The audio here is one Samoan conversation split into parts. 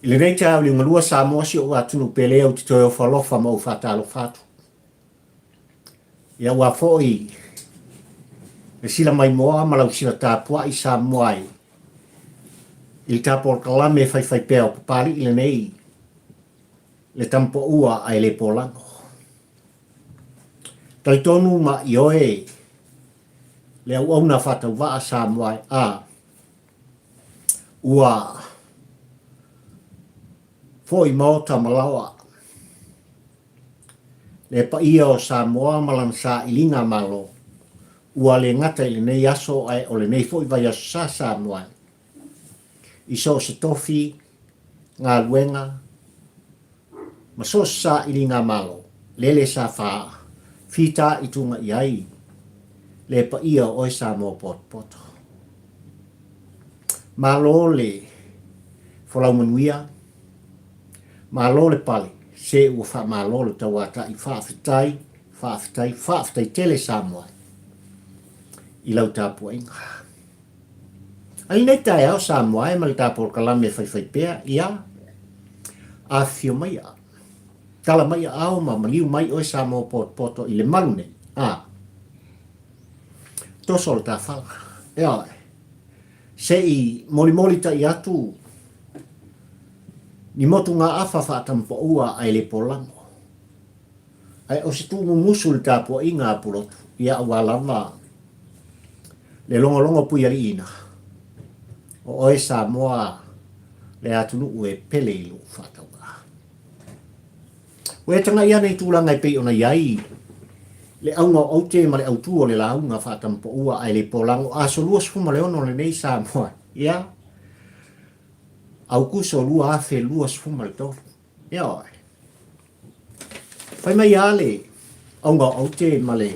I lenei taeao liugalua Samoa si ou atunuu pele ou te toe ofo alofa ma ou faatalofa atu. Ia ua foi le sila maimoa ma lau sila tapuai Samoa e i le tapolokalame faifaipea o Papali'i lenei le tamapaua ae le polago. Talitonu ma ioe le auauna faatauvaa Samoa e a ua foi maota ma laoa le paia o Samoa ma lana sailiga Malo ua le gata i lenei aso ae o lenei foi vaiaso sa Samoa e i so o se tofi, galuega ma so o se sailiga Malo lele sa fitaituga i ai le paia o oe Samoa potopoto. Malo le folau manuia, malo le pale, se ua faamalo le tauatai, faafetai, faafetai, faafetai tele Samoa i lau tapuaiga. A i lenei taeao Samoa e ma le ta polokalame faifaipea, ia, afifio maia, tala mai aao ma maliu mai oe Samoa potopoto i le malu nei, a, toso le ta fala, ioe, se i molimoli tai atu ni motugaafa faatamapaua ae le polago. Ae o se tuumumusu i le tapuaiga a Pulotu, ia aua lava le logologo puialiiina, o oe Samoa le atunuu e pele i lou faatauvaa. Ua e tagai ane i tulaga e pei ona i ai le auga o aute ma le autū o le lauga faatamapaua ae le polago aso 26 lenei Samoa, ia, Aukuso 2023. Ioe. Fai mai lava le auga o aute ma le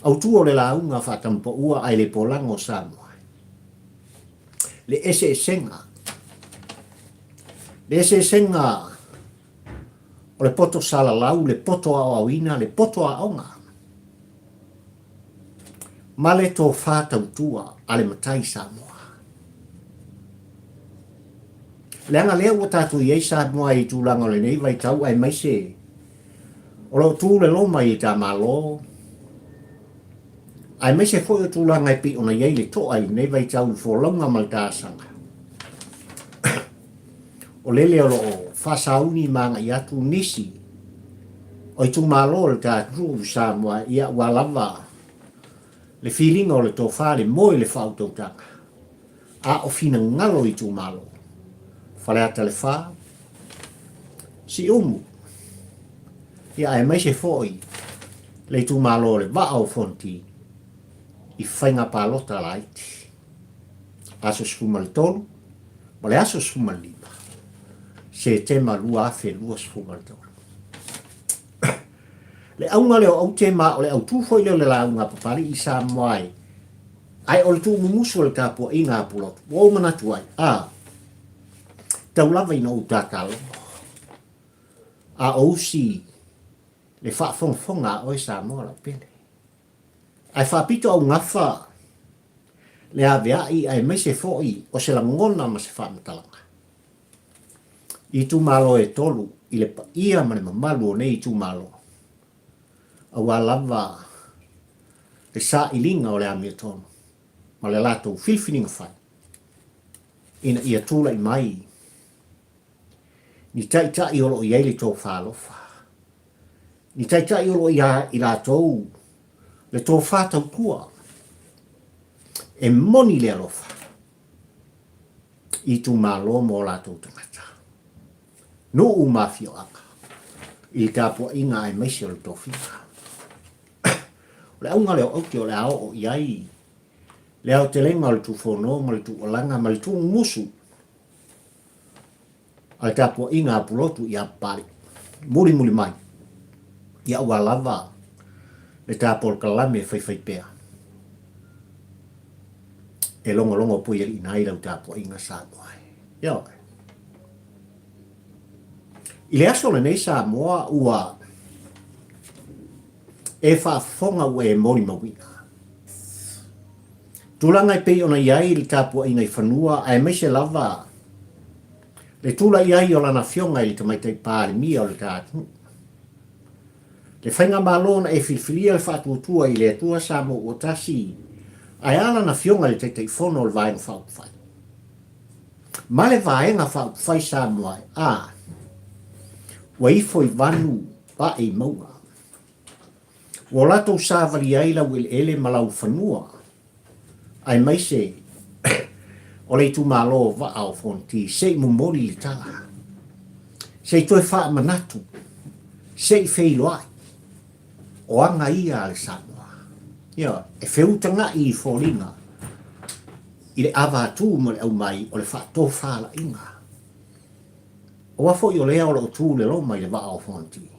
autū o le lauga faatamapaua ae le polago o Samoa. Le eseesega. Le eseesega o le poto salalau, le poto aoaoina, le poto aoga ma le tofa tautua a le matai Samoa. Leaga lea ua tatou i ai Samoa i tulaga o lenei vaitau aemaise o lo o tu le loma i ta Malo, aemaise foi o tulaga e pei ona i ai le to'a i lenei vaitau i folauga ma le taasaga. O lele o lo o faasauni ma agai atu nisi o itumalo o le tatou i Samoa, ia ua lava le filiga o le tofa, le moe, le faautautaga, a o finagalo itumalo, Faleata le Fa, Siumu, ia aemaise foi le itumalo o le Vaa o Fonoti i faiga palota laiti, aso 13 ma le aso 15 Setema 2023. Le auga lea o aute ma o le autū foi lea o le lauga a Papali'i Samoa e Ae o le tuumumusu o le tapuaiga a Pulotu, ua ou manatu ai, a, tau lava ina ou tatalogo, a o usi le faafogafoga a oe Samoa lau pele. Ae faapito augafa le aveai aemaise foi o se lagona ma se faamatalaga i itumalo e tolu i le paia ma le mamalu o nei itumalo, aua lava le sailiga o le amiotonu ma le latou filifiliga fai ina ia tulai mai ni taitai o lo o i ai le tofa alofa, ni taitai o lo o iā i latou le tofa tautua e moni le alofa i itumalo ma o latou tagata. Nuu ma afioaga i le tapuaiga aemaise o le tofiga. O le auga lea o aute o le a oo i ai le aotelega o le tufono ma le tuualaga ma le tuumusu a le tapuaiga a Pulotu ia Papalii. Mulimuli mai, ia ua lava le tapolokalame faifaipea e logologo puialiina ai lau tapuaiga Samoa e. Ioe. I le aso lenei Samoa ua e faafofoga ua e molimauina. Tulaga e pei ona i ai le tapuaiga i fanua aemaise lava Le tulai ai o lana afioga i le Tamaitai Palemia o le ta atunuu. Le Faigamalo na e filifilia le faatuatua i le Atua Samoa ua tasi, ae a lana afioga i le Taitaifono o le Vaega Faaupufai? Ma le Vaega Faaupufai Samoa a ua ifo i vanu ae i mauga. Ua latou savali ai lau eleele ma lau fanua, aemaise o le itumalo o Vaa o Fonoti, se i momoli le tala, se i toe faamanatu, se i feiloai, o aga ia a le Samoa. Ioe, e feutaga'i i foliga i le avatu ma le aumai o le faatofalaiga. Aua foi o lea o lo o tu le loma i le Vaa o Fonoti.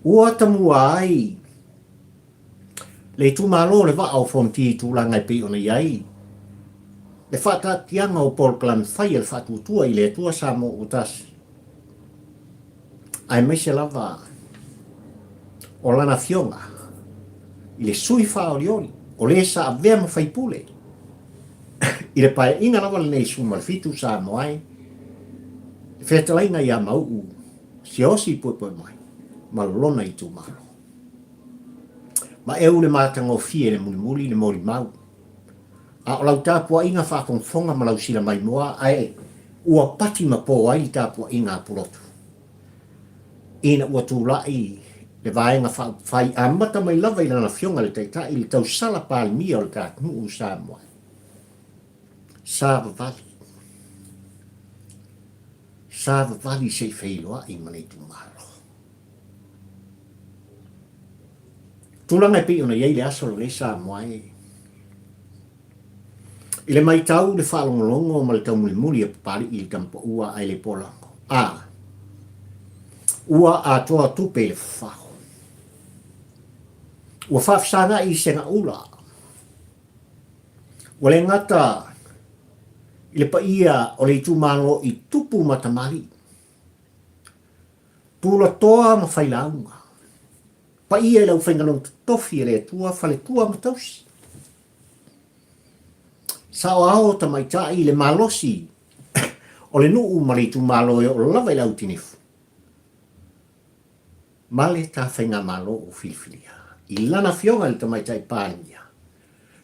Ua tamua ai le itumalo o le Vaa o Fonoti i tulaga e pei ona i ai le faataatiaga o polokalame fai a le Faatuatua i le Atua Samoa ua Tasi, aemaise lava o lana afioga i le sui faaolioli o le sa avea ma faipule i le paeaiga lava lenei 17 Samoa ai le fetalaiga ia Mauu Siaosi Puepuemai ma lona itumalo. Ma eu le matagofie le mulimuli le molimau. A o lau tapuaiga faafogafoga ma lau sila maimoa ae ua pati ma po ai le tapuaiga a Pulotu. Ina ua tulai le Vaega Faaupufai amata mai lava i lana afioga i le Taitai le tausala Palemia o le ta atunuu o Samoa. Savavali. Savavali se i feiloai ma le itumalo. Tulaga e pei ona i ai le aso lenei Samoa e. I le matau, le faalogologo ma le taumulimuli a Papali'i i le tamapaua ae le polago. A. Ua atoa tupe i le fafao. Ua faafesaga'i i segaula. Ua le gata i le paia o le itumalo i tupu ma tamalii, tulatoa ma failauga, paia i le aufaigaluega totofi a le Atua, faletua ma tausi, saoao tamaitai i le malosi o le nuu ma le itumalo e oo lava i le autinifu, ma le ta faigamalo ua filifilia i lana afioga i le Tamaitai Palemia,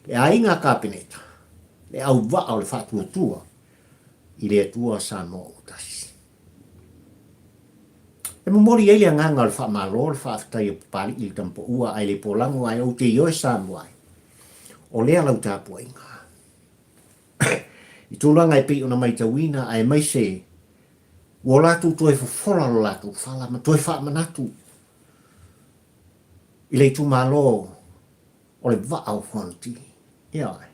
le aiga Kapeneta, le auvaa o le faatuatua i le Atua Samoa ua tasi. E momoli ai le agaga o le faamalo, le faafetai a Papali'i le Tamapaua ae le polago ae ou te ioe Samoa ai, o lea lau tapuaiga. I tulaga e pei ona maitauina aemaise ua latou toe fofola lo latou fala ma toe faamanatu i le itumalo o le Vaa o Fonoti. Ioe.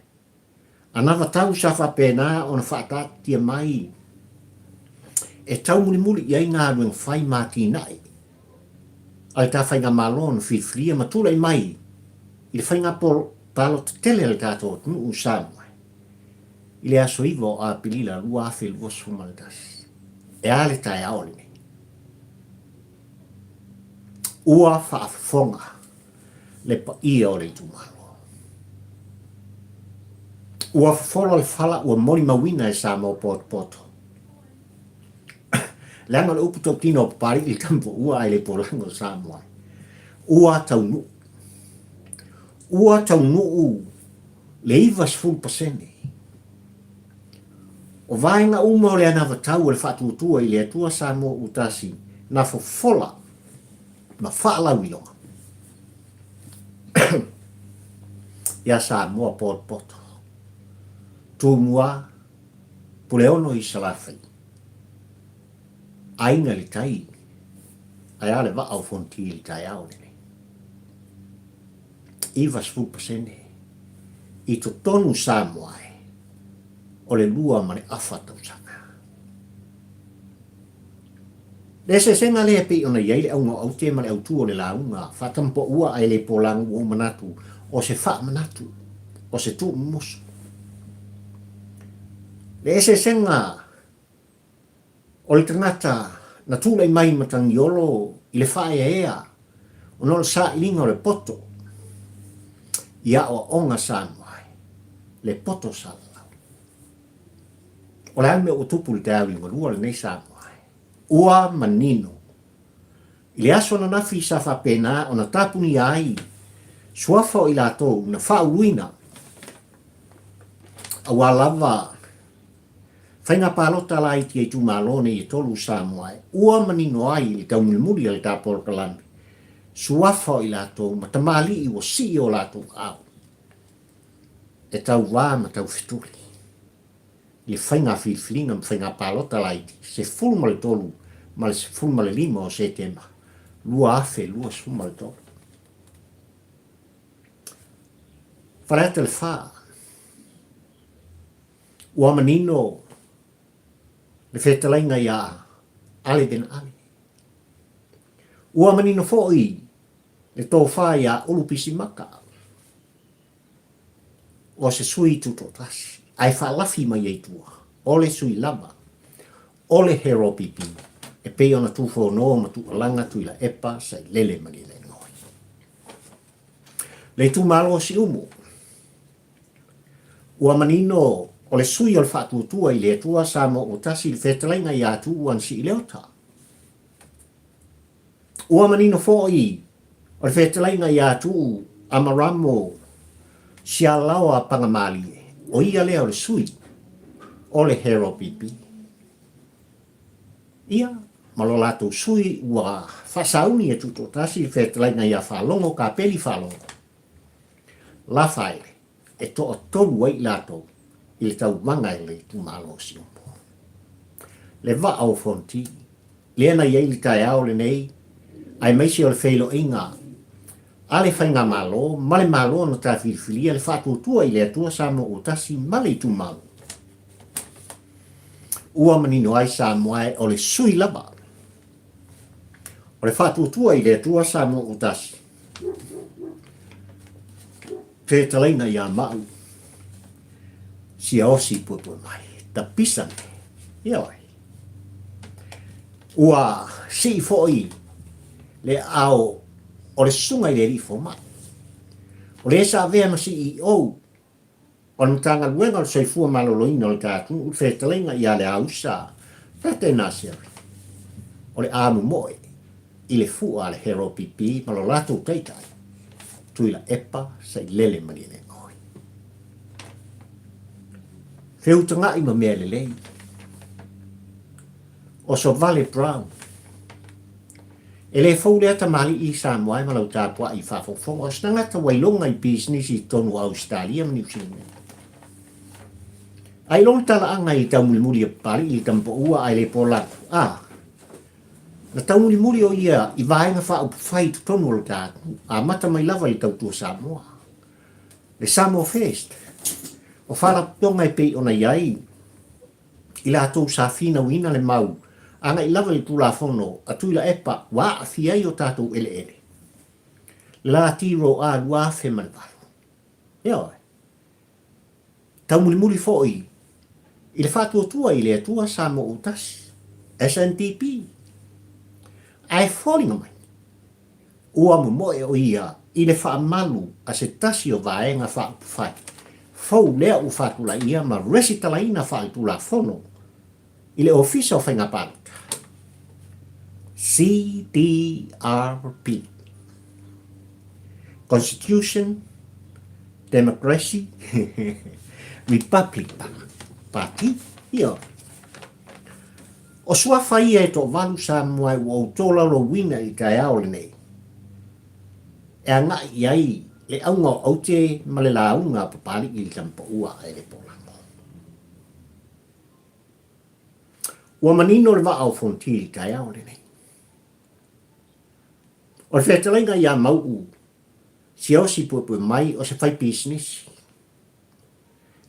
Anavatau sa faapena ona faataatitia mai e taumulimuli i ai galuega fai ma atinae a le ta faigamalo na filifilia ma tulai mai i le faiga palota tele a le tatou atunuu o Samoa i le aso 9 o Aperila 2021. E a le taeao lenei? Ua faafofoga le paia o le itumalo. Ua fofola le fala ua molimauina e Samoa potopoto. Leaga o le upu tautino a Papali'i le tama ua ae le polago o Samoa. Ua taunuu. Ua taunuu le 90%. O vaega uma o le anavatau o le faatuatua i le Atua Samoa ua tasi na fofola ma faalauiloga ia Samoa potopoto. Tumua, Puleono i Salafai, Aiga i le Tai, ae a le Vaa o Fonoti i le taeao lenei. 90% i totonu Samoa e o le 2.5 tausaga. Le eseesega lea e pei ona i ai le auga o aute ma le autu o le lauga faatamapaua ae le polagu ua ou manatu o se faamanatu, o se tuumumusu. Le eseesega o le tagata na tulai mai i Matagiolo i le faaeaea ona o le sailiga o le poto i aoaoga Samoa ai, le poto salalau. O le a le mea ua tupu i le taeao liugalua lenei Samoa? Ua manino. I le aso ananafi sa faapena ona tapunia ai suafa o i latou na faauluina aua lava faiga palota laiti a itumalo nei e tolu Samoa e ua manino ai le taumulimuli a le ta polokalame suafa o i latou ma tamalii ua sii o latou aao e tauva ma taufetuli i le faiga filifiliga ma faiga palota laiti 13 ma le 15 o Setema 2023. Faleata le 4. Ua manino le fetalaiga iā Ale Ben Ale. Ua manino foi le tofa iā Ulu Pisimaka. O se sui tutoatasi, ae faalafi mai ai tua, o le sui lava, o le Hero PP, e pei ona tufono ma tuualaga Tuilaepa Sailele Malielegaoi. Le itumalo o Siumu, Ua manino o le sui o le Faatuatua i le Atua Samoa ua tasi i le fetalaiga ia Tuua na Siileota. Ua manino foi o le fetalaiga ia Tuu Amaramo Sialaoa Pagamalie, o ia lea o le sui o le Hero PP. Ia, ma lo latou sui ua faasauni e Tuutoatasi le fetalaiga ia Faalogo Kapeli Faalogo. Lafaele, e toatolu ai i latou i le tauvaga i le itumalo o Siumu. Le vaa o Fonti, lea na i ai le taeao lenei, aemaise o le feiloaiga a le Faigamalo ma le Malo na ta filifilia le faatuatua i le Atua Samoa ua tasi ma le itumalo. Ua manino ai Samoa e o le sui lava o le faatuatua i le Atua Samoa ua tasi. Fetalaiga ia Maʻu, Siaosi puepue mai, tapisa me, ioe. Ua sii foi le aao o le susuga i le alii fomai. O le sa avea ma CEO o le Matagaluega o le Soifua Maloloina o le ta atunuu, le fetalaiga ia Leausa Tate Naseri, o le a momoe i le fua a le Hero PP ma lo latou taitai, Tuilaepa Sailele Malielegaoi. Feutagaʻi ma mea lelei. Osovale Brown. E le fou lea tamalii i Samoa e ma lau tapuai i faafofoga o se tagata ua iloga i pisinisi i totonu o Ausetalia ma Niu Sileni. A i lona talaaga i taumulimuli a Papalii i le tamapaua ae le polalu, a na taumulimuli o ia i vaega faaupufai i totonu o le ta atunuu, amata mai lava i le tautua Samoa. Le Samoa First, o faalapotopotoga e pei ona i ai i latou sa finauina le mau agai lava i le Tulafono a Tuilaepa ua aafia ai o tatou eleele. Le la Tiro A 2008. Ioe. Taumulimuli foi i le faatuatua i le Atua Samoa ua tasi, SNDP. Ae foliga mai, ua momoe o ia i le faamalu a se tasi o Vaega Faaupufai fou lea ua faatulaia ma resitalaina faaletulafono i le Ofisa o Faiga Palota, CDRP, Constitution Democracy Republic Party, ioe. O suafa ia e toavalu Samoa ua ou tolaulauina i le taeao lenei, e agai i ai le auga o aute ma le lauga a Papalii i le tamapaua a Elepolago. Ua manino le vaa o Fonti i le taeao lenei. O le fetalaiga ia Mau'u Siaosi puepue mai o se faipisinisi.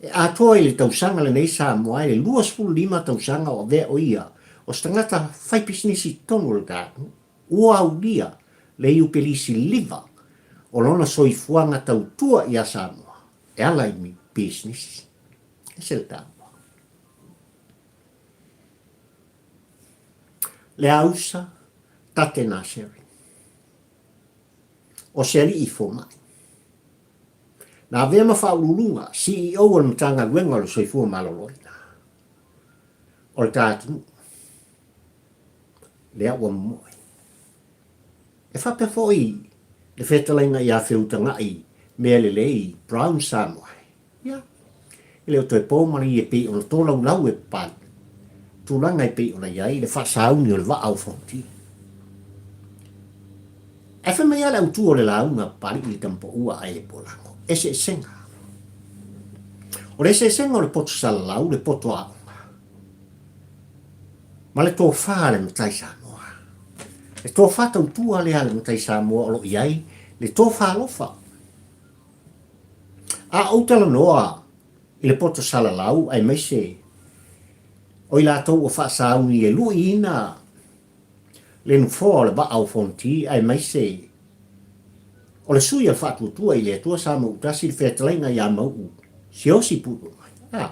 E atoa i le tausaga lenei Samoa e 25 tausaga o avea o ia o se tagata faipisinisi i totonu o le ta atunuu. Ua aulia le iupelisi liva o lona soifuaga tautua ia Samoa e ala i pisinisi. Ese le taua. Le ausa Tate Naseri. O se alii fomai. Na avea ma faauluuluga, CEO o le Matagaluega o le Soifua Maloloina. O le ta atunuu, lea ua momoe. E faapea foi le fetalaiga ia Feutaga'i Mealelei Brown Samoa, ia, e le o toe po malie e pei ona tolaulau e Papalii tulaga e pei ona i ai le faasauni o le vaa o Fonoti. Ae fai mai lava le autu o le lauga a Papalii i le tamapaua a Elepolago, eseesega. O le eseesega o le poto salalau, le poto aoga, ma le tofa a le matai Samoa. Le tofa tautua lea a le matai Samoa o lo o i ai le tofa alofa. A ou talanoa i le poto salalau aemaise o i latou ua faasauni e luiina le nofoa o le vaa o Fonoti aemaise o le sui a le Faatuatua i le Atua Samoa-utasi le fetalaiga ia Mau'u Siaosi Puipuimai. A,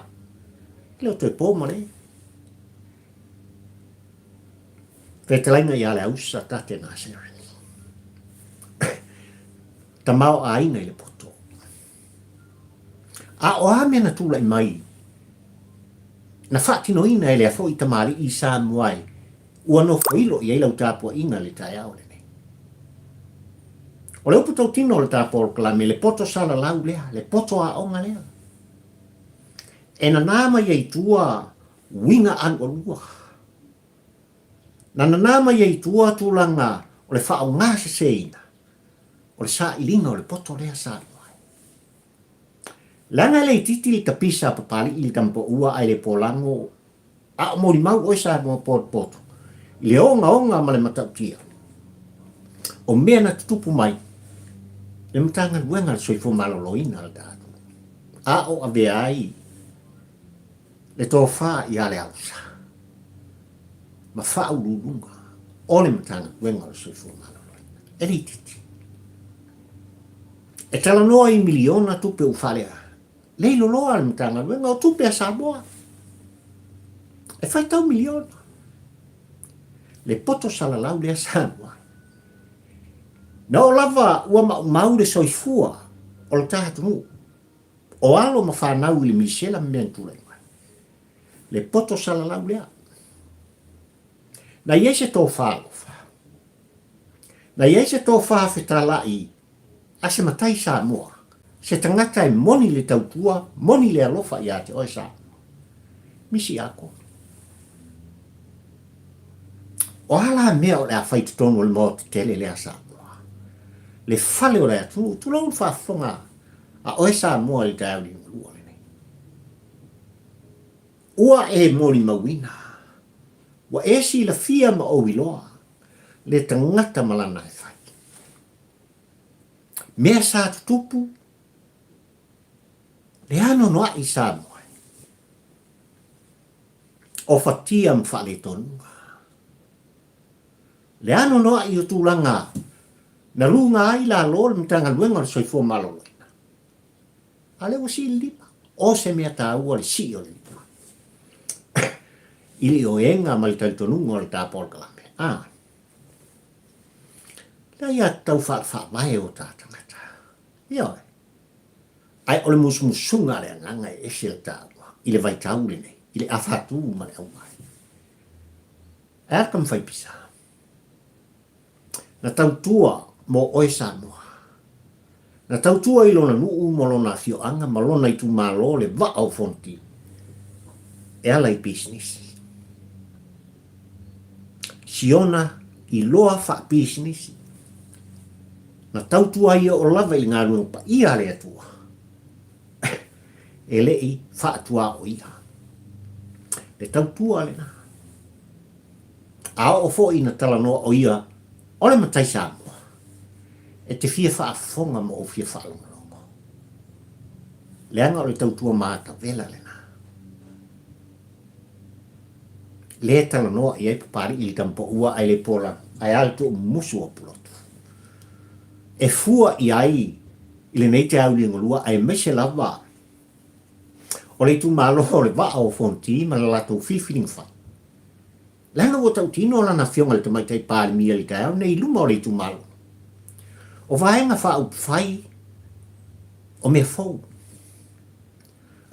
e le o toe po ma le fetalaiga ia Leausa Tate Naseri. Tamaoaiga i le poto. A o a mea na tulai mai na faatinoina e lea foi tamalii Samoa e ua nofoilo i ai lau tapuaiga i le taeao lenei. O le upu tautino o le ta polokalame, le poto salalau lea, le poto aoga lea, e nanā mai ai i tua uiga alualua. Na nanā mai ai i tua tulaga o le faaaogaseseina o le sailiga o le poto lea sa alu ai. Leaga e le itiiti le tapisa a Papalii i le tamapaua ae le polago a o molimau oe Samoa potopoto i le ogaoga ma le matautia o mea na tutupu mai le Matagaluega a le Soifua Maloloina a le tatou a o avea ai le tofa ia Leausa ma faauluuluga o le Matagaluega o le Soifua Maloloina. E le itiiti. E talanoa i miliona tupe ua faalea leiloloa a le Matagaluega o tupe a Samoa. E faitau miliona. Le poto salalau lea Samoa. Na oo lava ua maumau le soifua o le ta atunuu. O alo ma fanau i le misela ma mea na tulai mai. Le poto salalau lea. Na i ai se tofa alofa. Na i ai se tofa fetalai a se matai Samoa, se tagata e moni le tautua, moni le alofa ia te oe Samoa. Misi atoa. O a la mea o le a fai totonu o le maota tele lea Samoa? Le fale o le atunuu, tulou le faafofoga a oe Samoa i le taeao liugalua lenei. Ua e molimauina, ua e silafia ma ou iloa le tagata ma lana e fai. Mea sa tutupu, le anoanoai i Samoa, o fatia ma faaletonuga. Le anoanoai o tulaga na luga ai lalo le Matagaluega o le Soifua Maloloina. A lea ua sii le lima. O se mea taua le sii o le lima. I le ioega ma le talitonuga o le ta polokalame. A. Lea ia tau faavae o ta tagata. Ioe. Ae o le musumusuga a le agaga e ese le taua i le vaitau lenei, i le afatū ma le aumai. Ae a le tamafai pisa? Na tautua mo oe Samoa. Na tautua i lona nuu ma lona afioaga ma lona itumalo le vaa o Fonoti e ala i pisinisi. Siona iloa faapisinisi. Na tautua ai e oo lava i le galuega paia a le Atua e le i faatuaoia. Le tautua lena. A oo foi ina talanoa o ia o le matai Samoa, e te fia faafofoga ma ou fia faalogologo. Leaga o le tautua matavela lena. Lea e talanoa i ai Papalii i le tamapaua ae le pola, ae a le tuumumusu o Pulotu. E fua i ai i lenei teauliagalua aemaise lava o le itumalo o le Vaa o Fonoti ma le latou filifiliga fai. Leaga ua tautino lana afioga i le Tamaitai Palemia i le taeao nei i luma o le itumalo. O Vaega Faaupufai o mea fou.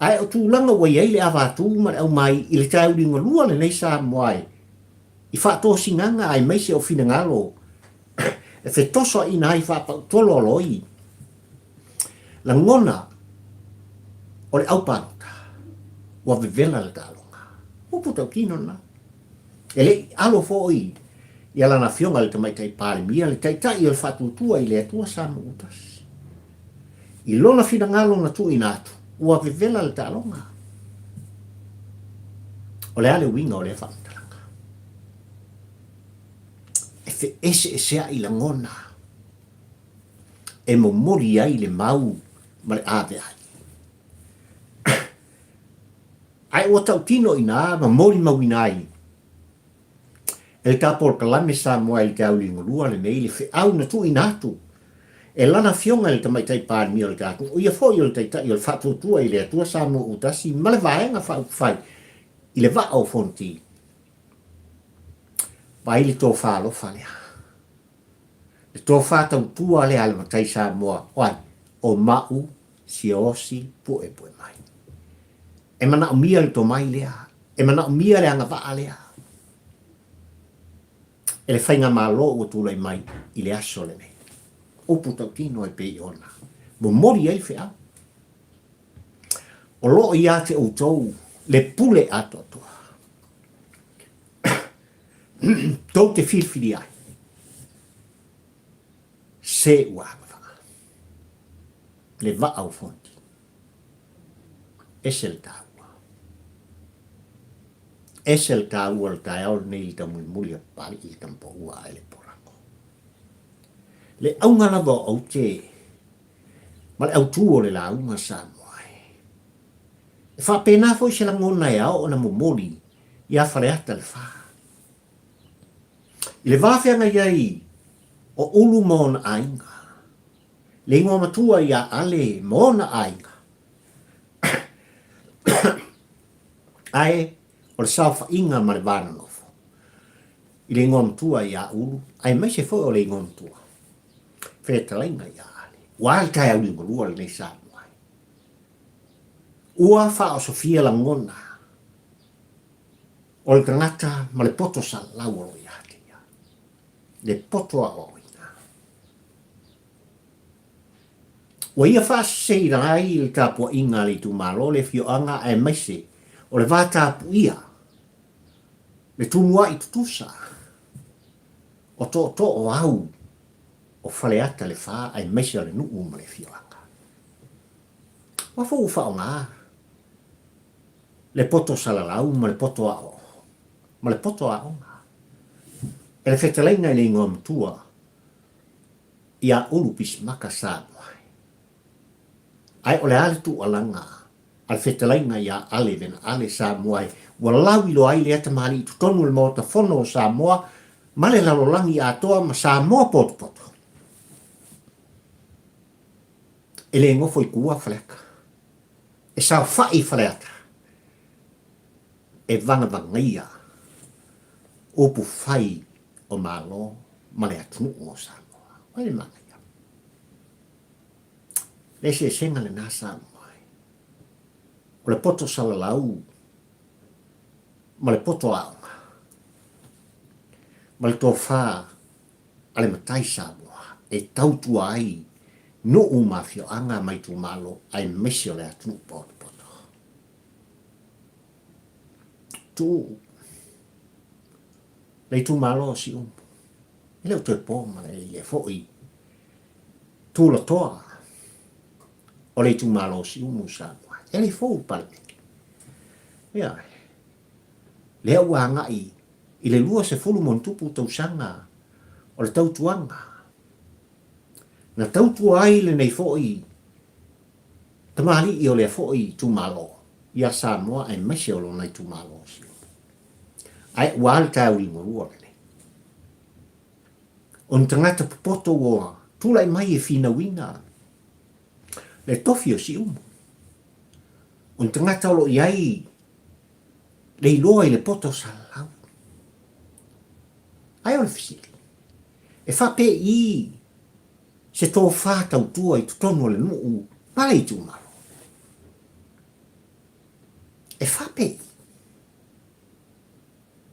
Ae o tulaga ua i ai le avatū ma le aumai i le taeuligalua lenei Samoa e i faatosinaga aemaise o finagalo e fetosoaina ai faapautoloaloi lagona o le aupalota ua vevela le taaloga. Upu tautino lena. E le i alo foi ia lana afioga i le Tamaitai Palemia, le Taitai o le Faatuatua i le Atua Samoa ua tasi. I lona finagalo na tuuina atu, ua vevela le taaloga. O le a le uiga o lea faamatalaga? E feeseesea'i lagona e momoli ai le mau ma le aveai. Ae ua tautino i ina ma molimauina ai e le ta polokalame Samoa i le Taulingulua lenei le feau na tuuina atu e lana afioga i le Tamaitai Palemia o le tatou, o ia foi o le Taitai o le Faatuatua i le Atua Samoa ua Tasi ma le Vaega Faaupufai i le Vaa o Fonoti. Vaai le tofa alofa lea. Le tofa tautua lea a le matai Samoa, o ai? O Ma'u Siaosi Puepue mai. E manaomia le tomai lea, e manaomia le agavaa lea e le faigamalo ua tulai mai i le aso lenei. Upu tautino e pei ona momoli ai le feau. O lo o ia te outou le pule atoatoa. Tou te filifili ai se ua agavaa le vaa o Fonoti. Ese le taua. Ese le taua o le taeao lenei i le taumulimuli a Papalii i le tamapaua ae le polago. Le auga lava o aute ma le autū o le lauga Samoa e. E faapena foi se lagona e ao ona momoli ia Faleata le Fa. I le va feagai ai o Ulu ma ona aiga, le igoa matua ia Ale ma ona aiga, ae o le saofaiga ma le va nonofo i le igoa matua ia Ulu, aemaise foi o le igoa matua fetalaiga ia Ale. Ua a le taeao liugalua lenei Samoa. Ua faaosofia lagona o le tagata ma le poto salalau o lo o ia te ia, le poto aoaoina. Ua ia faaseseina ai le tapuaiga a le itumalo, le afioaga aemaise o le va tapuia, le tumua'i tutusa o tootoo au o Faleata le Fa aemaise o le nuu ma le afioaga. Ua foi ua faaaoga le poto salalau ma le poto aoao ma le poto aoga e le fetalaiga i le igoa matua ia Ulu Pisimaka Samoa. Ae o le a le tuualaga a le fetalaiga ia Ale Vena Ale Samoa ua lauiloa ai lea tamalii i totonu o le Maota Fono o Samoa ma le lalolagi atoa ma Samoa potopoto. E le nofo i tua Faleata. E saofai i Faleata e vagavagaia upu fai o Malo ma le atunuu o Samoa. Ua le manaia. Le eseesega lena Samoa. O le poto salalau ma le poto aoga ma le tofa a le matai Samoa e tautua ai nuu ma afioaga ma itumalo aemaise o le atunuu potopoto. Tuu le itumalo o Siumu, e le o toe po ma le ia foi tulatoa o le itumalo o Siumu Samoa. E le fou le Palemene. Ia, lea ua agai i le 20 ma tausaga o le tautuaga na tautua ai lenei foi tamalii o lea foi itumalo ia Samoa aemaise o lona itumalo o Siumu. Ae ua a le taeao lenei? O ni tagata popoto ua tulai mai e finauina le tofi o Siumu. O ni tagata o lo o i ai le iloa i le poto salalau. Ae o le fesili, e faapei se tofa tautua i totonu o le nuu ma le itumalo? E faapei.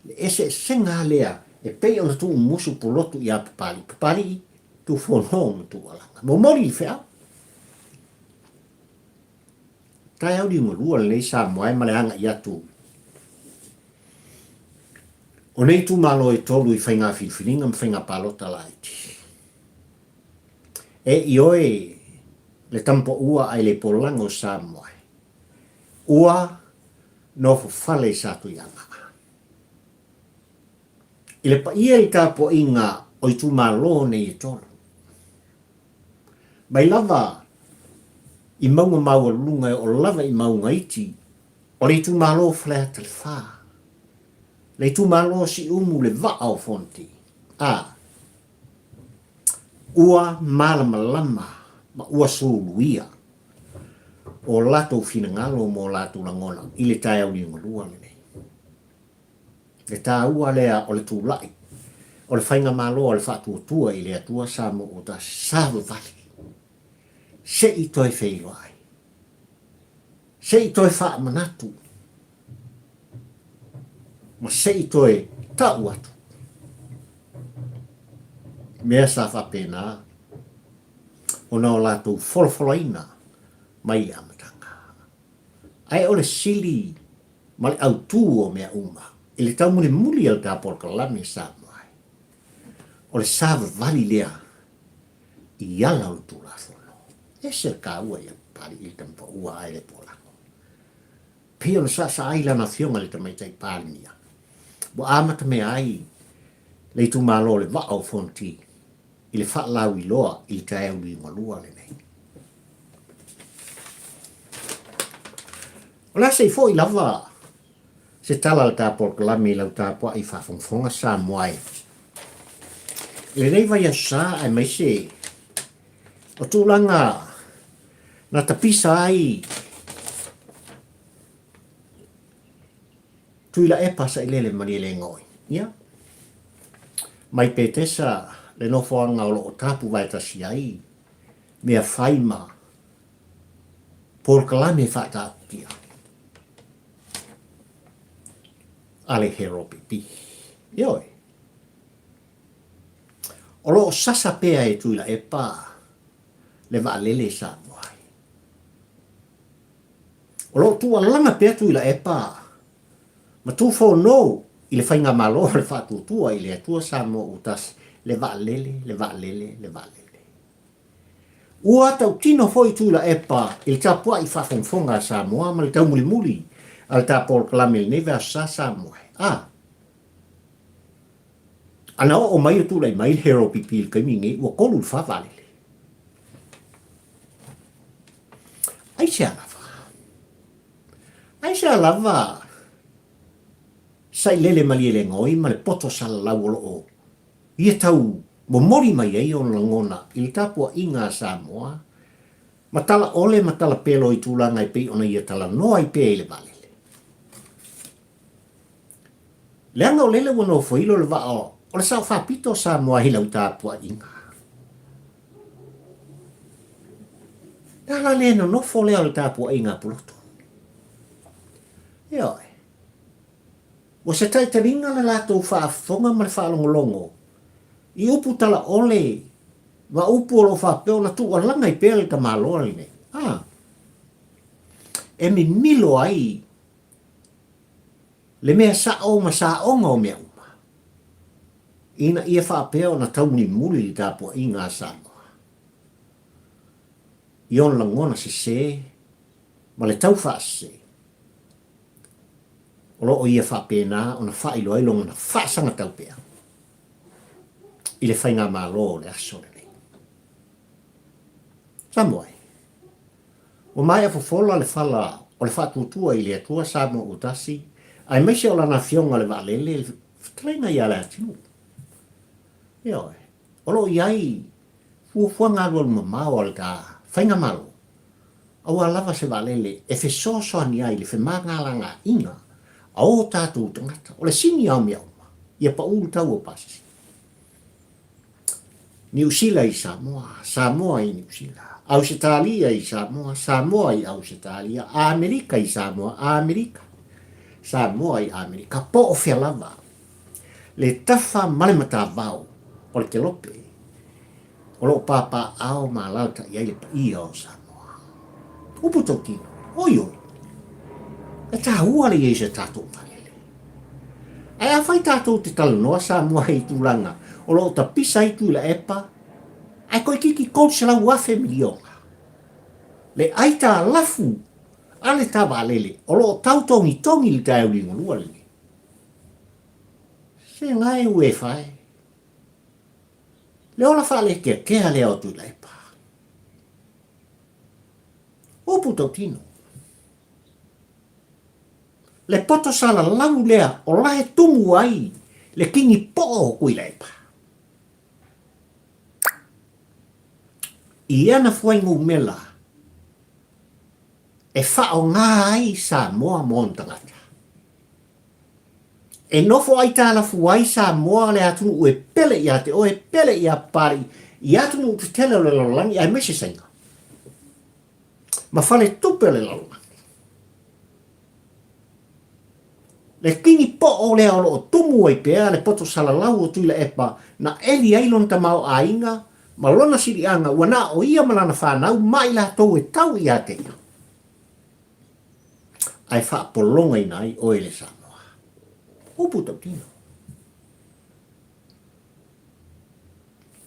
Le eseesega lea e pei ona tuumumusu Pulotu iā Papalii. Papalii, Tufono ma Tuualaga. Momoli le feau. Taeao liugalua lenei Samoa e ma le agai atu o nei itumalo e tolu i faiga filifiliga ma faiga palota laiti. E ioe le tamapaua ae le polaga o Samoa e. Ua nofo fale i Satuiaga. I le paia i le tapuaiga o itumalo nei e tolu. Mai lava i mauga maualuluga e oo lava i mauga iti o le itumalo o Faleata le Fa, le itumalo o Siumu le Vaa o Fonoti, a ua malamalama ma ua suluia o latou finagalo ma o latou lagona i le taeao liugalua lenei. Le taua lea o le tulai o le Faigamalo a le Faatuatua i le Atua Samoa ua tasi savavali se i toe feiloai, se i toe faamanatu ma se i toe tau atu mea sa faapena ona o latou folafolaina mai le amataga. Ae o le sili ma le autū o mea uma i le taumulimuli a le ta polokalame Samoa ai, o le savavali lea i ala o le Tulafono. Ese le kāua ia Papalii i le tamapaua ae le polago. Pei ona saasaa ai lana afioga i le Tamaitai Palemia, ua amatamea ai le itumalo o le Vaa o Fonoti i le faalauiloa i le taeao liugalua lenei. O le a se i foi lava se tala a le ta polokalame i lau tapuai faafogafoga Samoa e. I lenei vaiaso sa aemaise o tulaga na tapisa ai Tuilaepa Sailele Malielegaoi. Ia, mai Petesa le nofoaga o lo o tapu vaetasi ai mea fai ma polokalame faataatitia a le HRPP. Ioe. O lo o sasa pea e Tuilaepa le vaalele i Samoa ai. O lo o tuualalaga pea Tuilaepa ma Tufono i le Faigamalo o le Faatuatua i le Atua Samoa ua tasi, le vaalele, le vaalele, le vaalele. Ua tautino foi Tuilaepa i le tapuai faafogafoga a Samoa ma le taumulimuli a le ta polokalame i lenei vaiaso sa Samoa e. A. Ana oo mai o tulai mai le HRPP i le taimi lenei, ua 3 i le 4 vaalele. Aisea lava? Aisea lava Sailele Malielegaoi ma le poto salalau o lo o ia tau momoli mai ai ona lagona i le tapuaiga a Samoa ma tala ʻole ma tala pelo i tulaga e pei ona ia talanoa ai pea i le vaalele. Leaga o lele ua nofoilo le vaa o le sao faapito o Samoa i lau tapuaiga. Le ala le nonofo lea o le tapuaiga a Pulotu. Ioe. Ua se taitaliga le latou faafofoga ma le faalogologo i upu talaole ma upu o lo o faapea ona tuualaga ai pea le tamaloa lenei. A. E mimilo ai le mea sao ma saoga o mea uma, ina ia faapea ona taumulimuli le tapuaiga a Samoa i ona lagona sese ma le tau faasese o lo o ia faapena ona faailoa ai lona faasagatau pea i le faigamalo o le aso lenei. Samoa e. Ua maea fofola le fala o le faatuatua i le Atua Samoa ua tasi, aemaise o lana Afioga le Vaalele, le Fetalaiga ia Leatinuu. Ioe, o lo o i ai fuafuaga alualumamao a le ta Faigamalo, aua lava se vaalele e fesoasoani ai i le femagalagaiga a o tatou tagata. O le sini lava o mea uma, ia pau le tau o pasese. Niu Sila i Samoa, Samoa i Niu Sila, Ausetalia i Samoa, Samoa i Ausetalia, Amerika i Samoa, Amerika. Samoa i Amerika, po o fea lava, le tafa ma le matavao o le kelope o lo o papaaao ma alaalatai ai le paia o Samoa. Upu tautino, oi oi, e taua le i ai o se tatou vaalele. Ae afai tatou te talanoa Samoa i tulaga o lo o tapisa ai Tuilaepa, ae toeitiiti 300,000 miliona le aitalafu a le ta vaalele o lo o tau togitogi i le taeao liugalua lenei. Se gae ue e fae. Le ola faalekeakea lea o Tuilaepa. Upu tautino. Le poto salalau lea o la e tumu ai le kini po'o o Tuilaepa. I ana fuainumera e faaaoga ai Samoa mo ona tagata. E nofo aitalafu ai Samoa le atunuu e pele ia te oe, pele ia Papalii i atunuu tetele o le lalolagi aemaise Saina ma faletupe o le lalolagi. Le kini po'o lea o lo o tumu ai pea le poto salalau o Tuilaepa na eli ai lona tamaoaiga ma lona siliaga ua na o ia ma lana fanau ma i latou e tau ia te ia, ae faapologaina ai oe le Samoa. Upu tautino.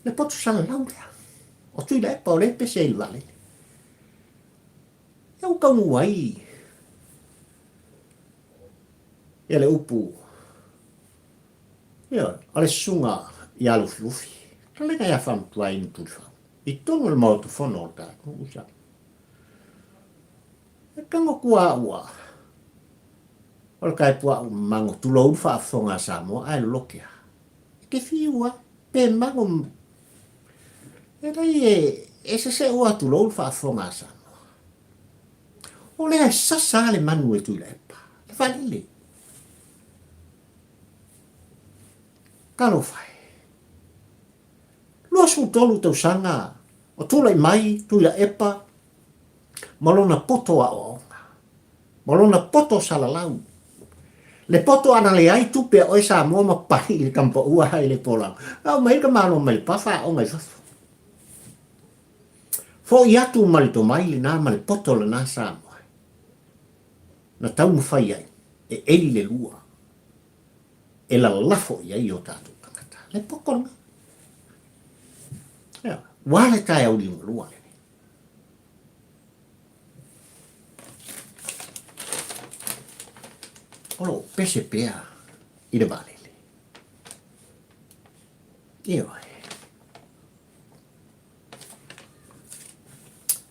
Le poto salalau lea o Tuilaepa o lea e pese ai i le vaalele. Ia ua taunuu ai ia le upu ia a le susuga ia Lufilufi, talega ia Faamatuaina Tulifau, i totonu o le Maota Fono o le tatou nuu sa. E tago atu au a o le taepuaʻu mago tulou le faafofoga a Samoa ae loloke a. E te fiu a pe mago e lei e e seseʻu a tulou le faafofoga a Samoa. O lea e sasa a le manu e Tuilaepa, le vaalele. Talofa e. 23 tausaga o tulai mai Tuilaepa ma lona poto aoaoga, ma lona poto salalau. Le poto ana leai tupe a oe Samoa ma pai i le tamapaua i le polau. A aumai le tamaloa mai le pafa aoga i fafo. Foi atu ma le tomai lena ma le poto lena Samoa. Na taumafai ai e eli le lua e lalafo i ai o tatou tagata. Le poto lena. Ia, ua le taeao liugalua lenei. O lo o pese pea i le vaalele. Ioe.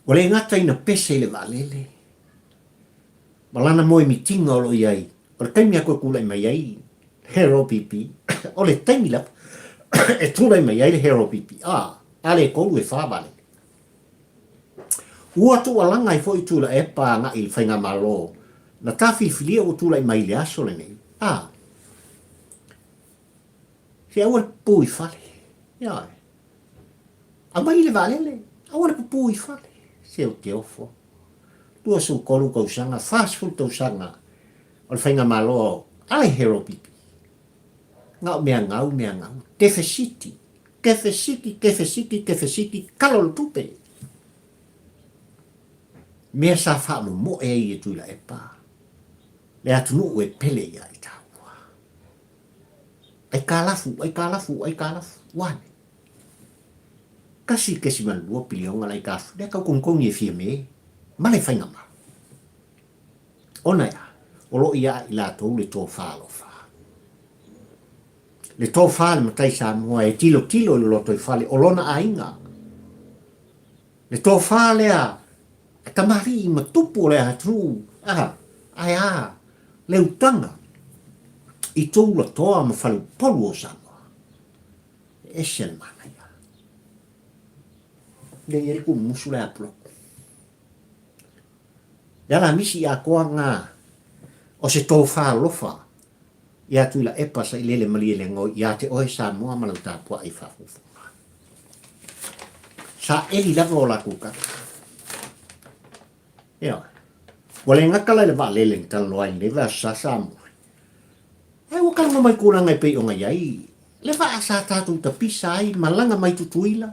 Ua le gata ina pese i le vaalele, ma lana moemitiga o lo o i ai, o le taimi a toe tulai mai ai le HLPP, o le taimi lava e tulai mai ai le HLPP, a, a le tolu e fa vaalele. Ua tuualaga ai foi Tuilaepa agai i le Faigamalo na ta filifilia ua tulai mai i le aso lenei, a, se aua le pupū i fale, ioe, aumai le vaalele, aua le pupū i fale, se ou te ofo. 23 tausaga, 40 tausaga o le Faigamalo a le Hero PP. Na o mea gau, mea gau, tefesiti, tefesiti, tefesiti, tefesiti, tala o le tupe. Mea sa faamomoe ai e Tuilaepa, le atunuu e pele ia i taua. Aikalafu, aikalafu, aikalafu, ua ane. 1.2 piliona le aitalafu, lea tau togitogi e Fiame ma le Faigamalo. Ona e a? O lo o ia i latou le tofa alofa. Le tofa a le matai Samoa e tilotilo i le lotoifale o lona aiga. Le tofa lea a tamalii ma tupu o le atunuu, a, ae a le utaga i Toulatoa ma Faleupolu o Samoa. E ese le manaia. Lea i ai le tuumusu le Apuloku. Le Alamisi atoa lena o se tofa alofa ia Tuilaepa Sailele Malielegaoi ia te oe Samoa ma lau tapuai faafogafoga. Saeli lava o latou tala. Ioe. Ua le gata la i le vaalele na talanoa ai i lenei vaiaso sa Samoa. Ae ua kalaga mai tulaga e pei ona i ai le vaa sa tatou tapisa ai, malaga mai Tutuila,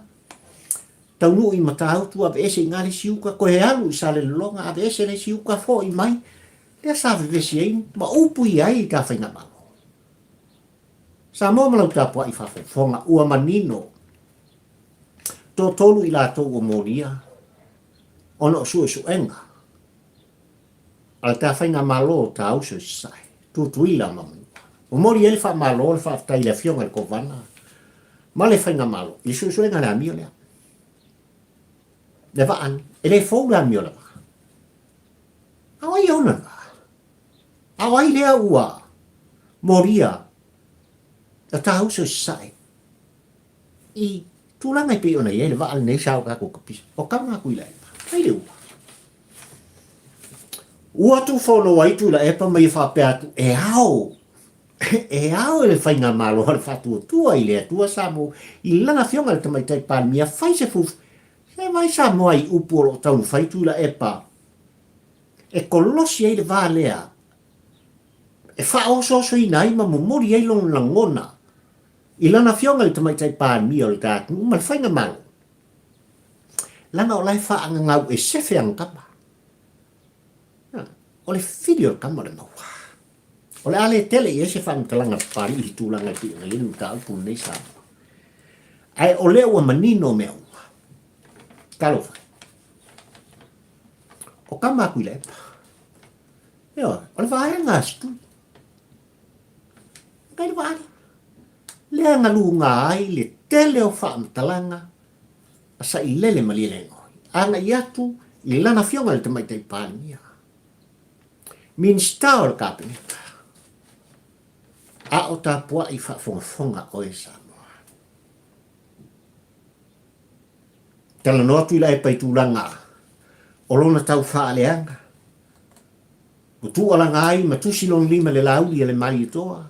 taunuu i Matautu, aveese i ina le isi uka, toe alu i Salelologa, aveese le isi uka, foi mai, lea sa vevesi ai ma upuia ai ta faigamalo. Samoa ma lau tapuai faafogafoga, ua manino, toatolu i latou ua molia ona o suesuega a le ta faigamalo o ta uso i Sasae, Tutuila ma Manua. Momoli ai le faamalo le faafetai i le Afioga i le Kovana ma le faigamalo i le suesuega o le amio lea. Le vaa nei, e le fou le amio o le vaa. A o ai e ona le vaa? A o ai lea ua molia o ta uso i Sasae i tulaga e pei ona i ai le vaa lenei sa o tatou kapisa? O kama a Tuilaepa, mai le ua. Ua tufono ai Tuilaepa ma ia faapea atu, e ao, e ao e le Faigamalo a le Faatuatua i le Atua Samoa i lana Afioga i le Tamaitai Palemia fai se fufu, se vai Samoa i upu o lo o taumafai Tuilaepa e kolosi ai le va lea e faaosoosoina ai ma momoli ai lona lagona i lana Afioga i le Tamaitai Palemia o le ta atunuu ma le Faigamalo. Leaga o la e faagagau e sefe ana tama. O le fili o le tama o le maua. O le a le tele i ai se faamatalaga Papalii i le tulaga e pei ona i ai le mataupu lenei Samoa. Ae o lea ua manino mea uma. Talofa e. O tama a Tuilaepa. Ioe, o le vaega a Setui. Kai le vaale. Lea na luga ai le tele o faamatalaga a Sailele Malielegaoi, agai atu i lana afioga i le Tamaitai Palemia, Minisita o le Kapeneta, a o tapuai faafogafoga oe Samoa. Talanoa atu i Laepa i tulaga o lona tau faaleaga, ua tuualaga ai ma tusi lona lima i le lauli a le Malietoa,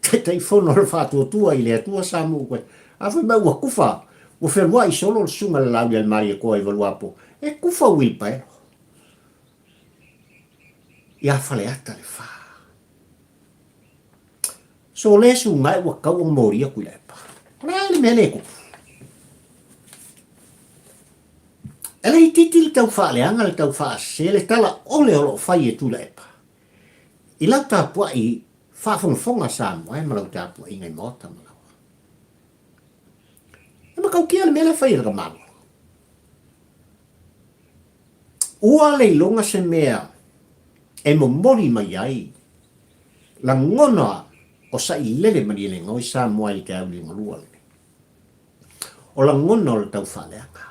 Taitaifono o le Faatuatua i le Atua Samoa ua A fai mai ua kufa, ua feluai solo le susuga i le Laaulialemalietoa i Valuapo, e kufa uilipaelo ia Faleata le fa. So le suga e ua tau ona moli atu i Laepa. O le a le mea le tupu? E le itiiti le tau faaleaga, le tau faasese, le tala ole o lo o fai e Tuilaepa. I lau tapuai faafogafoga Samoa e ma lau tapuaiga i maota ma laoa. E matautia le mea lea fai e le tamaloa. Ua le iloga se mea e momoli mai ai lagona o sailele malielegaoi Samoa i le taeao liugalua lenei. O lagona o le tau faaleaga.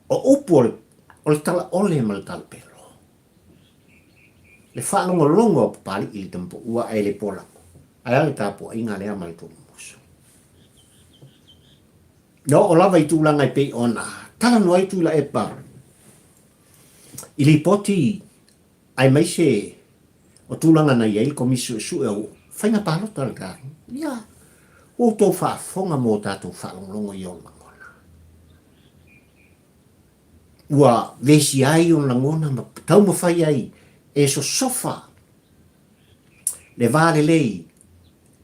O upu o le talaole ma le talapelo. Le faalogologo a Papalii i le tamapaua ae le polago. Ae a le tapuaiga lea ma le tuumumusu? Na oo lava i tulaga e pei ona talanoa ai Tuilaepa i lipoti aemaise o tulaga na i ai le Komisi Suesue o Faiga Palota a le tatou. Ia, ua outou faafofoga ma ua tatou faalogologo i ona lagona. Ua vesia ai ona lagona ma taumafai ai e sosofa le va lelei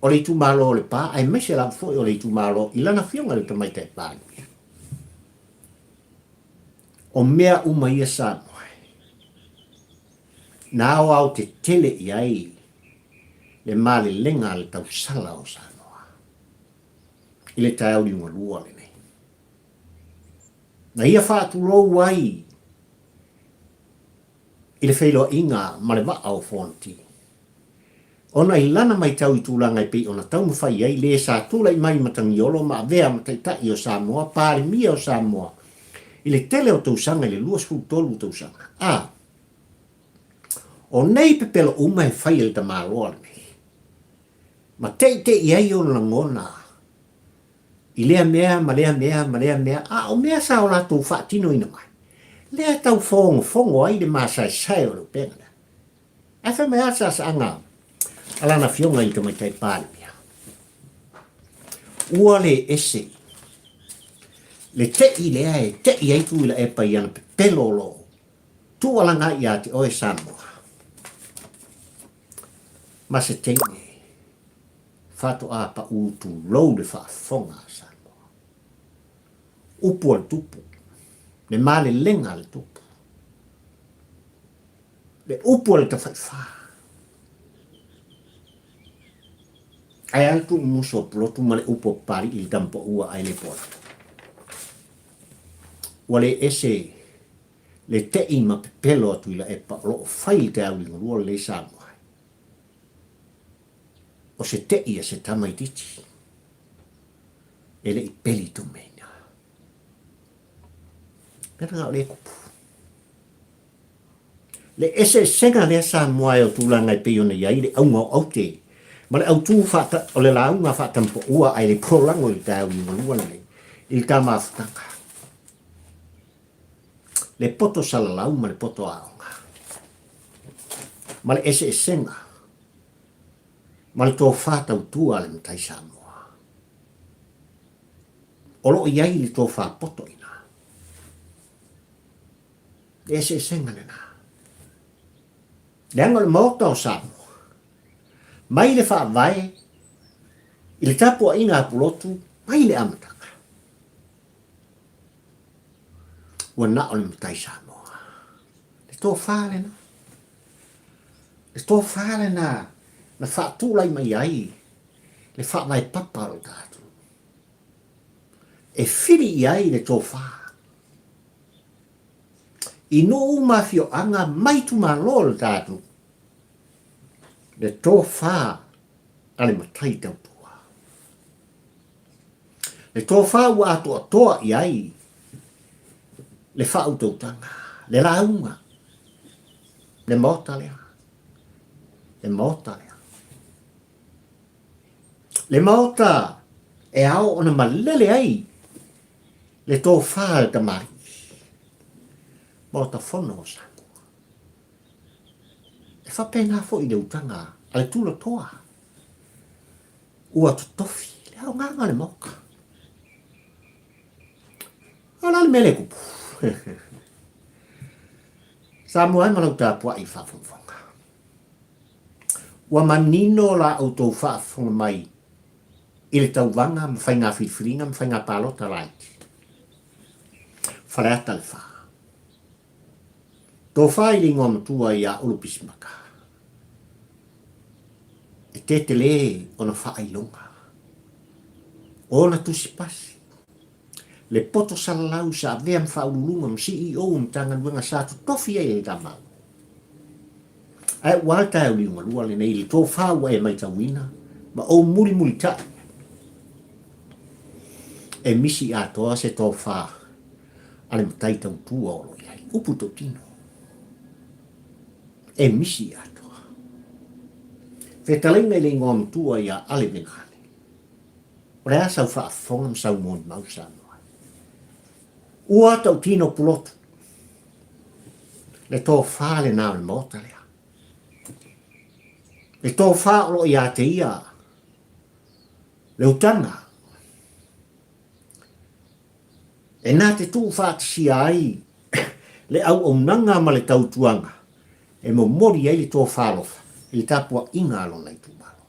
o le itumalo o Lepa aemaise lava foi o le itumalo i lana afioga i le Tamaitai Palemia. O mea uma ia Samoa na aoaotetele i ai le malelega a le tausala o Samoa i le taeao liugalua lenei. Na ia faatulou ai i le feiloaiga ma le vaa o Fonoti, ona i lana matau i tulaga e pei ona taumafai ai le sa tulai mai Matagiolo ma avea ma Taitai o Samoa, Palemia o Samoa, i le tele o tausaga i le 23 tausaga. A O nei pepelo uma e fai e le tamaloa lenei, ma teitei ai ona lagona i lea mea ma lea mea ma lea mea, a o mea sa o latou faatinoina mai, lea e tau fogofogo ai le masaesae o le upega lea. Ae fai mai lava le saasaaga a lana afioga i le Tamaitai Palemia, ua le ese le tei lea e tei ai Tuilaepa i ana pepelo o lo o tuualaga ia te oe Samoa. Ma se teine faatoa paʻū tulou le faafofoga a Samoa. Upu a le tupu, le malelega a le tupu, le upu a le tafaifa. Ae a le tuumusu o Pulotu ma le upu a Papali'i i le tamapaua ae le pola. Ua le ese le te'i ma pepelo a Tuilaepa o lo o fai i le taeao liugalua lenei Samoa ai. O se te'i a se tamaitiiti e le i peli tumeina. Mea lena o lea e kupu. Le eseesega lea Samoa e o tulaga e pei ona i ai le auga o aute ma le autū faata, o le lauga faatampaua ae le polago i le taeao liugalua lenei i le ta mafutaga. Le poto salalau ma le poto aoga ma le eseesega ma le tofa tautua a le matai Samoa. O lo o i ai le tofa poto i ina. Le eseesega lena. Leaga o le Maota o Samoa, mai le Faavae i le tapuaiga a Pulotu mai le amataga, ua na o le matai Samoa. Le tofa lena. Le tofa lena na faatulai mai ai le faavae papa o le tatou. E fili i ai le tofa. I nuu ma afioaga ma itumalo o le tatou, le tofa a le matai tautua. Le tofa ua atoatoa i ai le faautautaga, le lauga, le maota lea, le maota lea. Le maota e ao ona malele ai le tofa a le tamalii. Maota fono o Samoa. E faapena foi le utaga a le tulatoa ua totofi le aogaga o le maota. A o le a le mea lea e tupu? Samoa e ma lau tapuai i faafogafoga. Ua manino la outou faafofoga mai i le tauvaga ma faiga filifiliga ma faiga palota laiti. Faleata le fa. Tofa i le igoa matua ia Ulu Pisimaka. E tētelē ona faailoga, ona tusipasi, le poto salalau sa avea ma faauluuluga ma CEO o Matagaluega sa totofi ai e le Tamau. Ae ua a le taeao liugalua lenei i le tofa ua e maitauina ma ou mulimulitai e misi atoa se tofa a le matai tautua o lo o i ai. Upu tautino. E misi atoa. Fetalaiga i le igoa matua ia Ale Venane. O le a sau faafofoga ma sau molimau Samoa? Ua tautino Pulotu. Le tofa lena o le Maota lea. Le tofa o lo o ia te ia le utaga e na te tuufaatasia ai le auaunaga ma le tautuaga e momoli ai le tofa alofa i le tapuaiga a lona itumalo.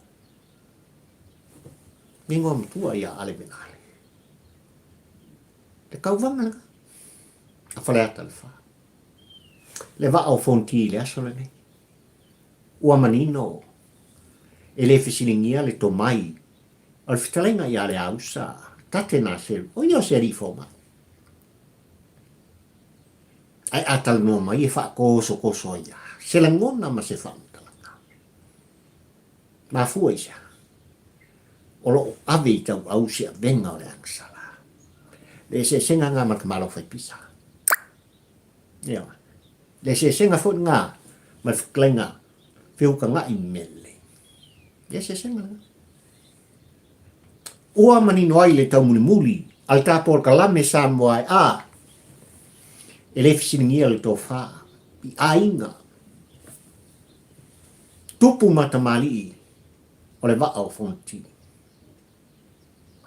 Le igoa matua ia Ale Venale. Le kauvaga lena a Faleata le Fa. Le vaa o Fonti i le aso lenei. Ua manino e le fesiligia le tomai o le fetalaiga ia Leausa Tate Naselu, o ia o se alii fomai. Ae a talanoa mai e faakosokoso ai lava se lagona ma se faamatalaga. Mafua i se aha? O lo o ave i tauau se avega o le agasala. Le eseesega nga ma le tamaloa fai pisa. Ioe. Le eseesega foi nga ma le fetalaiga feukaga'i mele. Le eseesega lena. Ua manino ai le taumulimuli a le tapolokalame Samoa e a e le fesiligia le tofa i aiga tupu ma tamalii o le vaa o Fonoti.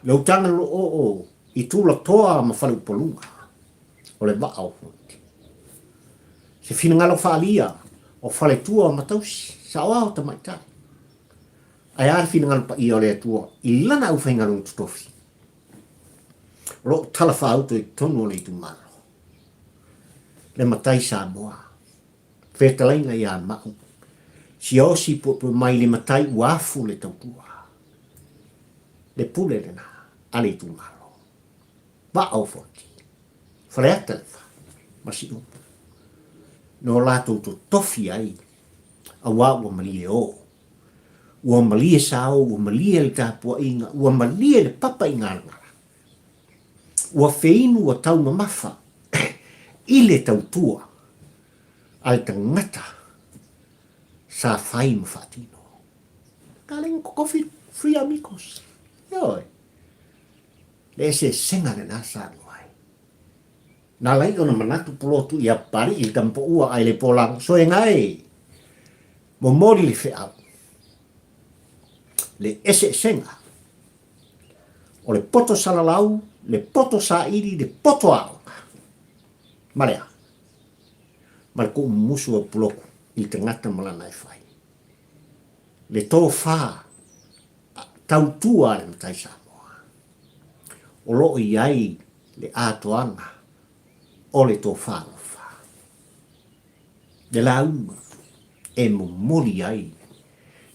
Le utaga loo i Tulatoa ma Faleupoluga o le vaa o Fonoti. Se finagalo faalia o faletua ma tausi, saoao tamaitai. Ae a le finagalo paia o le Atua i Lana aufaigaluega totofi o lo o talafaauto i totonu o le itumalo? Le Matai Samoa, fetalaiga ia Mau, siaosi puepue mai le Matai ua afu le tautua. Le pule lena a le itumalo. Vaa o Fonoti, Faleata le Fa, ma Siumu. No latou totofi ai, auā ua malie o. Ua malie sao, ua malie le tapuaiga, ua malie le papa i galagala. Ua feinu ua taumamafa i le tautua a le tagata sa fai ma faatino. Ka le kokofi free amigos. Ioe. Le eseesega lena sa alu ai. Na alai ona manatu pulotu ia Papali'i i le tamapoua ae le polago soega e momoli le feau. Le eseesega o le poto salalau, le poto saili, le poto aoga. Ma le a? Ma le tuumumusu o pulotu i le tagata ma lana e fai. Le tofa tautua a le Matai Samoa. O lo o i ai le atoaga o le tofa alofa. Le lauga e momoli ai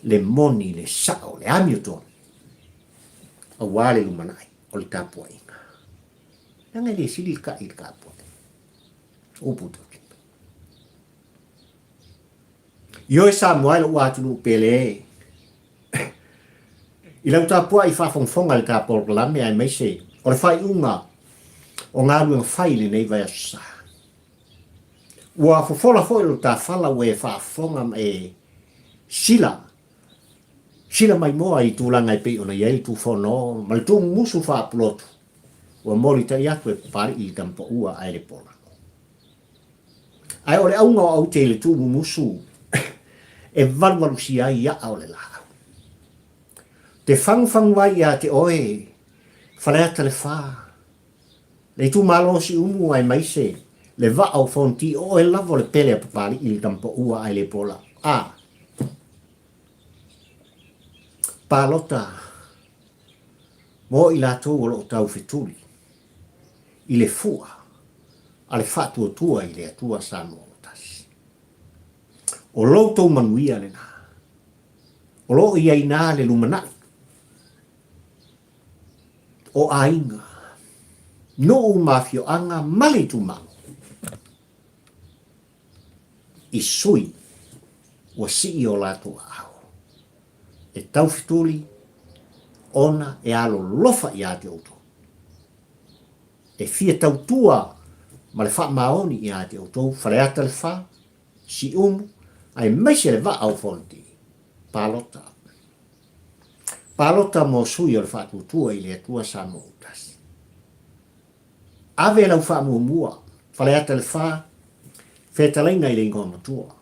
le moni, le sao, le amiotonu aua le lumanai o le tapuaiga. Leaga e le sili le kai i le tapuaiga. Upu tautino. Ioe Samoa e lou atunuu pele e. I lau tapuai faafogafoga i le ta polokalame aemaise o le faaiuga o galuega fai i lenei vaiaso sa. Ua fofola foi lo ta fala ua e faafofoga ma e sila sila maimoa i tulaga e pei ona i ai le tufono ma le tuumumusu faapulotu ua molitai atu e Papali'i i le tamapaua ae le polago. Ae o le auga o aute i le tuumumusu e valuvalusia ai a'a o le laau. Te fagufagu ai ia te oe, Faleata le Fa, le itumalo o Siumu aemaise le vaa o Fonoti, o oe lava o le pele a Papali'i i le tamapaua ae le pola. A. Palota mo i latou o lo o taufetuli i le fua a le faatuatua i le Atua Samoa ua tasi. O lo outou manuia lena. O lo o i ai ina le lumanai o aiga, nuu ma afioaga ma le itumalo i sui ua sii o latou aao e taufetuli ona e alolofa ia te outou. E fia tautua ma le faamaoni ia te outou Faleata le Fa, Siumu, aemaise le vaa o Fonoti. Palota. Palota mo sui o le Faatuatua i le Atua Samoa ua tasi. Ave lau faamuamua, Faleata le Fa, fetalaiga i le igoa matua.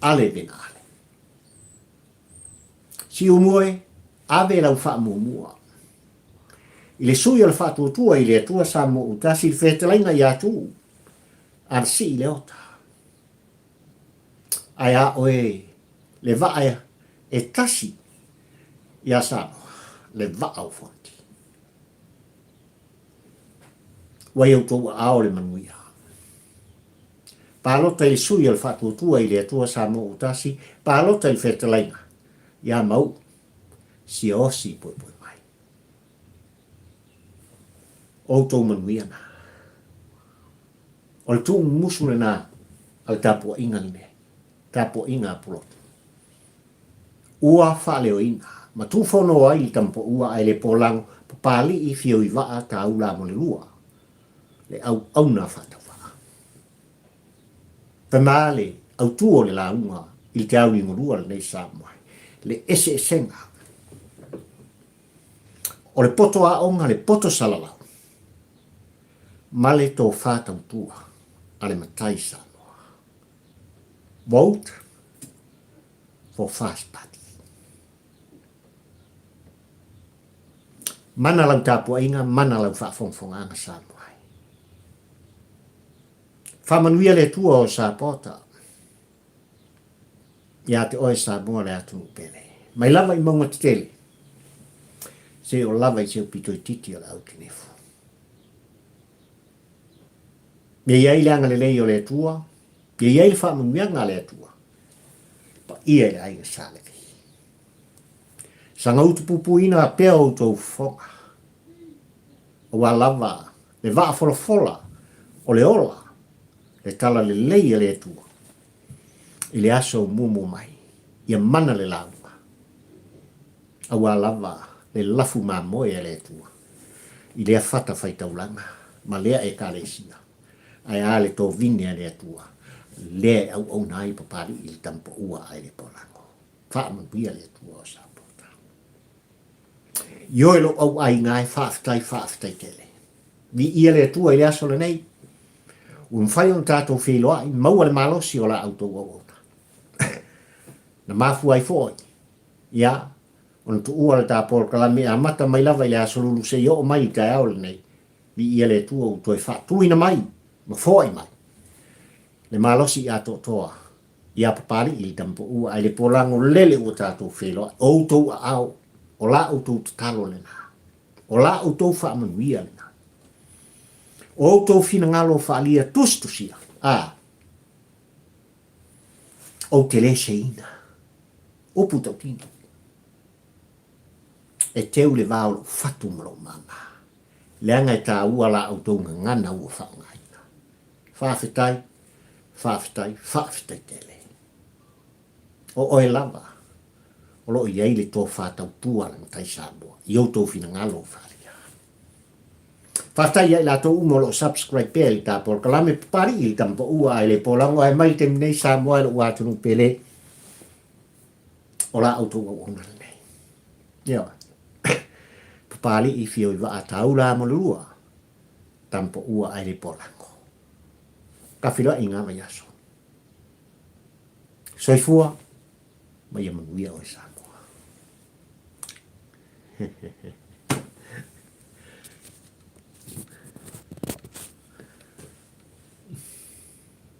Ale vena ale. Siumu e, ave lau faamuamua. I le sui o le Faatuatua i le Atua Samoa ua tasi le fetalaiga ia Tuuu, a sii le ota. Ae a oe le vaa e tasi ia Samoa, le vaa o Fonoti. Ua i outou aao le manuia. Palota i le sui o le Faatuatua i le Atua Samoa ua tasi, palota i le fetalaiga ia Mauu, siaosi poepoe mai. Outou manuia na. O le tuumumusu lena a le tapuaiga lenei, tapuaiga a Pulotu. Ua faaleoina ma tuufono ai le tamapaua ae le polago Papali'i Fioivaa Taula mo le lua, le auauna faatauvaa. Pema le autu o le lauga i le te au ligolua lenei Samoa, le eseesega o le poto aoga, le poto salalau ma le tofa tautua a le matai Samoa. Vote for First Party. Mana lau tapuaiga, mana lau faafogafogaaga Samoa ai. Faamanuia le Atua o Sapota. Ia te oe Samoa le atunuu pele. Mai lava i mauga tetele, seia oo lava i se upito itiiti o le au-kinefu. Ia i ai le agalelei o le Atua, ia i ai le faamanuiaga a le Atua, paia i le aiga Sa Levi. Saga utupupuina pea outou fofoga, aua lava le vaafolafola o le ola, le tala lelei a le Atua, i le aso muamua mai, ia mana le lauga, aua lava le lafu mamoe a le Atua i lea fata faitaulaga ma lea Ekalesia, ae a le tovine a le Atua, lea e auauna ai Papalii i le tamapaua ae le polago. Faamanuia le Atua o Sapota. Ioe lou auaiga e, faafetai, faafetai tele. Viia le Atua i le aso lenei, ua mafai ona tatou feiloai, maua le malosi o la outou auauna. Na mafua ai foi, ia, ona tuua le ta polokalame e amata mai lava i le aso Lulu seia oo mai i le taeao lenei. Viia le Atua ua toe faatuina mai ma foai mai le malosi atoatoa ia Papalii i le tamapaua ae le polago lele ua tatou feiloai. O outou aao, o la outou tatalo lena. O la outou faamanuia lena. O outou finagalo faaalia tusitusia, a, ou te le seiina. Upu tautino. E teu le va o lou fatu ma lou mama. Leaga e taua la outou gagana ua faaaogaina. Faafetai, faafetai, faafetai tele. O oe lava o lo o i ai le tofa tautua a le Matai Samoa i outou finagalo faaalia. Faafetai ia i latou uma o lo o subscribe pea i le ta polokalame Papalii i le tama paua ae le polago ae mai le taimi nei Samoa e lou atunuu pele o la outou auauna lenei. Ioe. Papalii fio i vaa taula mo le lua tama paua ae le polago. Tafiloai i ngā vaiaso. Soifua ma ia manuia oe Samoa.